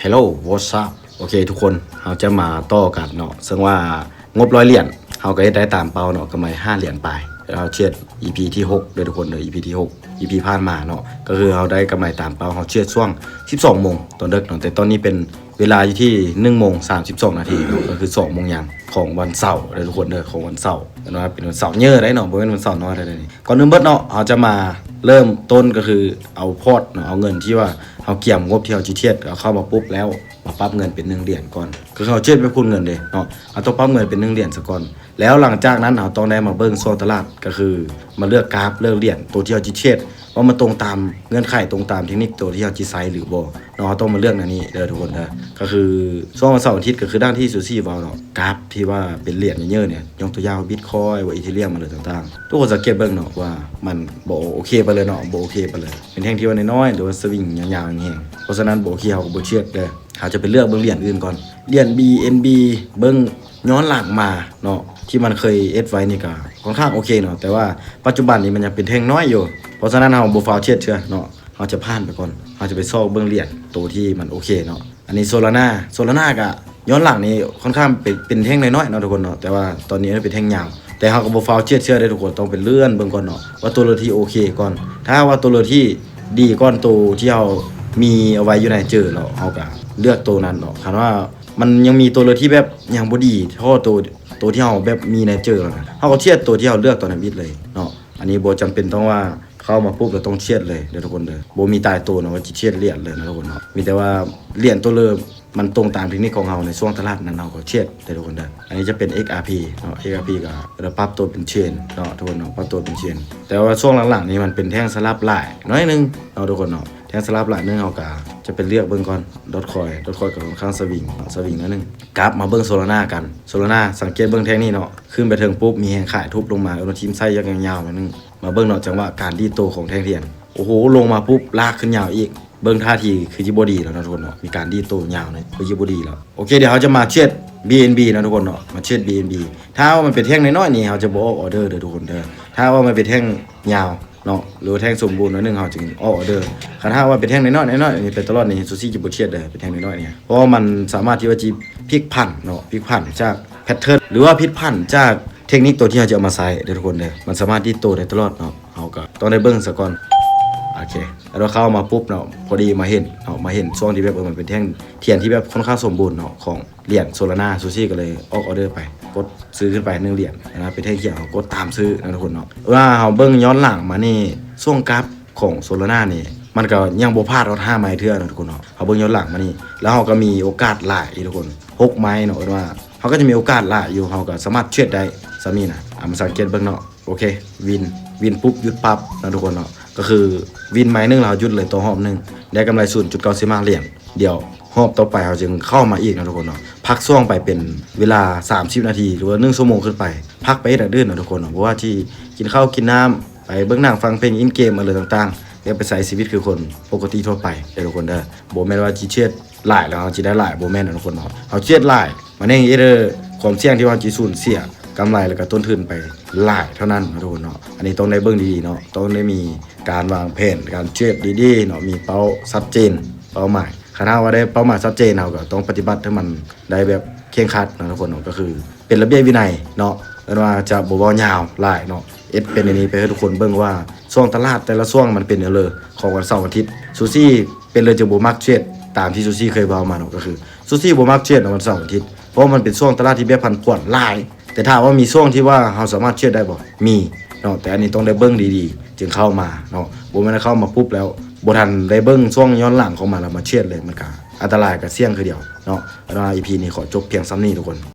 Hello, what's up? ໂອເຄທຸກຄົນ, ເຮົາຈະມາຕໍ່ກັນເນາະ, ເຊິ່ງວ່າງົບຮ້ອຍຫຼຽນ ເຮົາກໍເຮັດໄດ້ຕາມເປົ້າເນາະ, ກຳໄລຫ້າຫຼຽນປາຍ. ເຮົາເທຣດ ອີພີ ທີຫົກເດີທຸກຄົນເດີ, ອີພີ ທີຫົກ ອີພີຜ່ານມາເນາະ, ກໍຄືເຮົາໄດ້ກຳໄລຕາມເປົ້າ. ເຮົາເທຣດຊ່ວງສິບສອງໂມງຕອນເດິກເນາະ, ແຕ່ຕອນນີ້ເປັນເວລາຢູ່ທີ່ໜຶ່ງໂມງສາມສິບສອງນາທີເນາະ, ກໍຄືສອງໂມງຫຍັງຂອງວັນເສົາເດີທຸກຄົນເດີ, ຂອງວັນເສົາເນາະ, ເປັນວັນເສົາເຍີໄດ໋ເນາະ, ບໍ່ແມ່ນວັນເສົານ້ອຍໄດ໋ນີ້. ກ່ອນອື່ນເບີດເນາະ, ເຮົາຈະມາເລີ່ມຕົ້ນ ກໍຄືເອົາພອດເນາະ, ເອົາເງິນທີ່ວ່າ ເຮົາກຽມງົບທີ່ເຮົາຊິເທຣດ ເອົາເຂົ້າມາປຸບແລ້ວ ມາປັບເງິນເປັນໜຶ່ງຫຼຽນກ່ອນ, ກໍຄືເຮົາເທຣດແບບຄູນເງິນເດ້ເນາະ, ເຮົາຕ້ອງປັບເງິນເປັນໜຶ່ງຫຼຽນສາກ່ອນ. ແລ້ວຫຼັງຈາກນັ້ນ ເຮົາຕ້ອງໄດ້ມາເບິ່ງຊ່ວງຕະຫຼາດ, ກໍຄືມາເລືອກກາຟ ເລືອກຫຼຽນໂຕທີ່ເຮົາຊິເທຣດ ວ່າມັນຕົງຕາມເງື່ອນໄຂ, ຕົງຕາມເທັກນິກໂຕທີ່ເຮົາຊິໃຊ້ຫຼືບໍ່ເນາະ. ເຮົາຕ້ອງມາເລືອກແນວນີ້ເດີທຸກຄົນເດີ. ກໍຄືຊ່ວງວັນເສົາອາທິດ ກໍຄືດັ່ງທີ່ຊູຊີເວົ້າເນາະ, ກາຟທີ່ວ່າເປັນຫຼຽນເຍີໆນີ້, ຍົກຕົວຢ່າງວ່າ Bitcoin ວ່າ Ethereum ອະໄລຕ່າງໆ, ທຸກຄົນສັງເກດເບິ່ງເນາະ ວ່າມັນບໍ່ໂອເຄປານໃດເນາະ, ບໍ່ໂອເຄປານໃດ. ເປັນແທ່ງທີ່ວ່ານ້ອຍໆ ຫຼືວ່າສະວິງຍາວໆແຮງໆ. ເພາະສະນັ້ນ ບໍ່ໂອເຄ ເຮົາກໍບໍ່ເທຣດເດີ. ເຮົາຈະໄປເລືອກເບິ່ງຫຼຽນອື່ນກ່ອນ. ຫຼຽນ BNB ເບິ່ງຍ້ອນຫຼັງມາເນາະ ທີ່ມັນເຄີຍເຮັດໄວ້ນີ້ກໍຄ່ອນຂ້າງໂອເຄເນາະ, ແຕ່ວ່າປັດຈຸບັນນີ້ມັນຍັງເປັນແທ່ງນ້ອຍຢູ່. ເພາະສະນັ້ນ ເຮົາບໍ່ຟ້າວເທຣດເທື່ອເນາະ, ເຮົາຈະຜ່ານໄປກ່ອນ. ເຮົາຈະໄປຊອກເບິ່ງຫຼຽນໂຕທີ່ມັນໂອເຄເນາະ. ອັນນີ້ Solana, Solana ກໍຍ້ອນຫຼັງນີ້ຄ່ອນຂ້າງເປັນ ເປັນແທ່ງນ້ອຍໆເນາະທຸກຄົນເນາະ, ແຕ່ວ່າຕອນນີ້ເປັນແທ່ງຍາວ. ແຕ່ເຮົາກໍບໍ່ຟ້າວເທຣດເຊື່ອເດ້ທຸກຄົນ, ຕ້ອງໄປເລື່ອນເບິ່ງກ່ອນເນາະ ວ່າຕົວເລີກທີ່ໂອເຄກ່ອນ. ຖ້າຫາກວ່າຕົວເລີກທີ່ດີກ່ອນໂຕທີ່ເຮົາມີເອົາໄວ້ຢູ່ໃນເຈີເນາະ, ເຮົາກໍເລືອກໂຕນັ້ນເນາະ. ຄັນວ່າມັນຍັງມີຕົວເລືອກທີ່ແບບຍັງບໍ່ດີເທົ່າໂຕ ໂຕທີ່ເຮົາແບບມີໃນເຈີແລ້ວນະ, ເຮົາກໍເທຣດໂຕທີ່ເຮົາເລືອກຕອນທຳອິດເລີຍເນາະ. ອັນນີ້ບໍ່ຈຳເປັນຕ້ອງວ່າເຂົ້າມາປຸບແລ້ວຕ້ອງເທຣດເລີຍເດີທຸກຄົນເດີ. ບໍ່ມີຕາຍໂຕເນາະວ່າຊິເທຣດຫຼຽນເລີຍນະທຸກຄົນເນາະ, ມີແຕ່ວ່າຫຼຽນຕົວເລີກ ມັນຕົງຕາມເທັກນິກຂອງເຮົາໃນຊ່ວງຕະຫຼາດນັ້ນ ເຮົາກໍເທຣດໄດ້ທຸກຄົນເດີ. ອັນນີ້ຈະເປັນ XRP ເນາະ, XRP ກໍໄດ້ປັບຕົວເປັນ Chain ເນາະທຸກຄົນເນາະ, ປັບຕົວເປັນ Chain. ແຕ່ວ່າຊ່ວງຫຼັງໆນີ້ມັນເປັນແທ່ງສະຫຼັບຫຼາຍໜ້ອຍໜຶ່ງເນາະທຸກຄົນເນາະ, ແທ່ງສະຫຼັບຫຼາຍໜຶ່ງ. ເຮົາກໍຈະໄປເລືອກເບິ່ງກ່ອນ Dogecoin, Dogecoin ກໍຄ່ອນຂ້າງສະວິງເນາະ, ສະວິງໜ້ອຍໜຶ່ງ. ກັບມາເບິ່ງ Solana ກັນ. Solana ສັງເກດເບິ່ງແທ່ງນີ້ເນາະ, ຂຶ້ນໄປເທິງປຸບ ມີແຮງຂາຍທຸບລົງມາ, ເອີ ມາຖິ້ມໄສ້ຢ່າງຍາວໆໜ້ອຍໜຶ່ງ. ມາເບິ່ງເນາະ ຈັງຫວະການດີດໂຕຂອງແທ່ງທຽນ. ໂອ້ໂຫ ລົງມາປຸບ ລາກຂຶ້ນຍາວອີກ. ເບິ່ງທ່າທີຄືຊິບໍ່ດີແລ້ວເນາະທຸກຄົນເນາະ, ມີການດີດໂຕຍາວເນາະ, ຄືຊິບໍ່ດີແລ້ວ. ໂອເຄ ດຽວເຮົາຈະມາເທຣດ BNB ເນາະທຸກຄົນເນາະ, ມາເທຣດ BNB. ຖ້າວ່າມັນເປັນແທ່ງນ້ອຍໆນີ້ ເຮົາຈະບໍ່ອອກອໍເດີເດີທຸກຄົນເດີ. ຖ້າວ່າມັນເປັນແທ່ງຍາວເນາະ ຫຼືວ່າແທ່ງສົມບູນໜ້ອຍໜຶ່ງ ເຮົາຈຶ່ງອອກອໍເດີ. ຄັນຖ້າວ່າເປັນແທ່ງນ້ອຍໆ ນ້ອຍໆນີ້ ໄປຕະຫຼອດນີ້ ຊູຊີຈະບໍ່ເທຣດເດີ, ເປັນແທ່ງນ້ອຍໆນີ້, ເພາະວ່າມັນສາມາດທີ່ວ່າຈະພິກຜັນເນາະ, ພິກຜັນຈາກ pattern ຫຼືວ່າຜິດຜັນຈາກເທັກນິກໂຕທີ່ເຮົາຈະເອົາມາໃຊ້ເດີທຸກຄົນເດີ. ມັນສາມາດດີດໂຕໄດ້ຕະຫຼອດເນາະ, ເຮົາກໍຕ້ອງໄດ້ເບິ່ງສາກ່ອນ. ໂອເຄ ແລ້ວເຂົ້າມາປຸບເນາະ, ພໍດີມາເຫັນເນາະ, ມາເຫັນຊ່ວງທີ່ແບບ ເອີ ມັນເປັນແທ່ງທຽນທີ່ແບບຄ່ອນຂ້າງສົມບູນເນາະ ຂອງຫຼຽນ Solana, ຊູຊີກໍເລີຍອອກອໍເດີໄປ, ກົດຊື້ຂຶ້ນໄປໜຶ່ງຫຼຽນນະ, ເປັນແທ່ງຂຽວ ເຮົາກົດຕາມຊື້ນະທຸກຄົນເນາະ. ເວລາເຮົາເບິ່ງຍ້ອນຫຼັງມານີ້ ຊ່ວງກາຟຂອງ Solana ນີ້ ມັນກໍຍັງບໍ່ຜ່ານຮອດຫ້າໄມ້ເທື່ອນະທຸກຄົນເນາະ. ເຮົາເບິ່ງຍ້ອນຫຼັງມານີ້ ແລ້ວເຮົາກໍມີໂອກາດຫຼາຍອີກທຸກຄົນ, ຫົກໄມ້ເນາະ, ເອີ້ນວ່າເຮົາກໍຈະມີໂອກາດຫຼາຍຢູ່, ເຮົາກໍສາມາດເທຣດໄດ້ສ່ຳນີ້ນະ. ອ່າ ມາສັງເກດເບິ່ງເນາະ. ໂອເຄ ວິນ ວິນປຸບຢຸດປັບນະທຸກຄົນເນາະ, ກໍຄືວິນໄມ້ໜຶ່ງແລ້ວຢຸດເລີຍຕໍ່ຮອບໜຶ່ງ, ໄດ້ກຳໄລສູນຈຸດເກົ້າສິບຫ້າຫຼຽນ. ດຽວຮອບຕໍ່ໄປເຮົາຈຶ່ງເຂົ້າມາອີກນະທຸກຄົນເນາະ, ພັກຊ່ວງໄປເປັນເວລາສາມສິບນາທີ ຫຼືວ່າໜຶ່ງຊົ່ວໂມງຂຶ້ນໄປ, ພັກໄປເຮັດອັນອື່ນນະທຸກຄົນເນາະ, ບໍ່ວ່າຊິກິນເຂົ້າກິນນ້ຳ, ໄປເບິ່ງໜັງຟັງເພງ ຫຼິ້ນເກມ ອະໄລຕ່າງໆ, ແລ້ວໄປໃຊ້ຊີວິດຄືຄົນປົກກະຕິທົ່ວໄປເດີທຸກຄົນເດີ. ບໍ່ແມ່ນວ່າຊິເທຣດຫຼາຍແລ້ວເຮົາຊິໄດ້ຫຼາຍ, ບໍ່ແມ່ນນະທຸກຄົນເນາະ. ເຮົາເທຣດຫຼາຍ ມັນແຮ່ງເຮັດໃຫ້ຄວາມສ່ຽງທີ່ວ່າຊິສູນເສຍກຳໄລ ແລ້ວກໍຕົ້ນທຶນໄປຫຼາຍເທົ່ານັ້ນນະທຸກຄົນເນາະ. ອັນນີ້ຕ້ອງໄດ້ເບິ່ງດີໆເນາະ, ຕ້ອງໄດ້ມີການວາງແຜນການເທຣດດີໆເນາະ, ມີເປົ້າຊັດເຈນ ເປົ້າໝາຍ. ຄັນຖ້າວ່າໄດ້ເປົ້າໝາຍຊັດເຈນ ເຮົາກໍຕ້ອງປະຕິບັດໃຫ້ມັນໄດ້ແບບເຄັ່ງຄັດນະທຸກຄົນເນາະ, ກໍຄືເປັນລະບຽບວິໄນເນາະ, ເອີ້ນວ່າຈະບໍ່ເວົ້າຍາວຫຼາຍເນາະ, ເຮັດເປັນອັນນີ້ໄປໃຫ້ທຸກຄົນເບິ່ງວ່າຊ່ວງຕະຫຼາດແຕ່ລະຊ່ວງມັນເປັນແນວເລີ. ຂອງວັນເສົາວັນອາທິດ ຊູຊີເປັນເລີຍຈະບໍ່ມັກເທຣດຕາມທີ່ຊູຊີເຄີຍເວົ້າມາເນາະ, ກໍຄືຊູຊີບໍ່ມັກເທຣດໃນວັນເສົາວັນອາທິດ ເພາະວ່າມັນເປັນຊ່ວງຕະຫຼາດທີ່ແບບຜັນຜວນຫຼາຍ. ແຕ່ຖາມວ່າມີຊ່ວງທີ່ວ່າເຮົາສາມາດເທຣດໄດ້ບໍ່? ມີເນາະ, ແຕ່ອັນນີ້ຕ້ອງໄດ້ເບິ່ງດີໆຈຶ່ງເຂົ້າມາເນາະ, ບໍ່ແມ່ນເຂົ້າມາປຸບແລ້ວບໍ່ທັນໄດ້ເບິ່ງຊ່ວງຍ້ອນຫຼັງຂອງມັນແລ້ວມາເທຣດເລີຍ, ມັນກະອັນຕະລາຍ ກະສ່ຽງຄືດຽວເນາະ. ອັນວ່າ ອີພີ ນີ້ຂໍຈົບພຽງສ່ຳນີ້ທຸກຄົນ.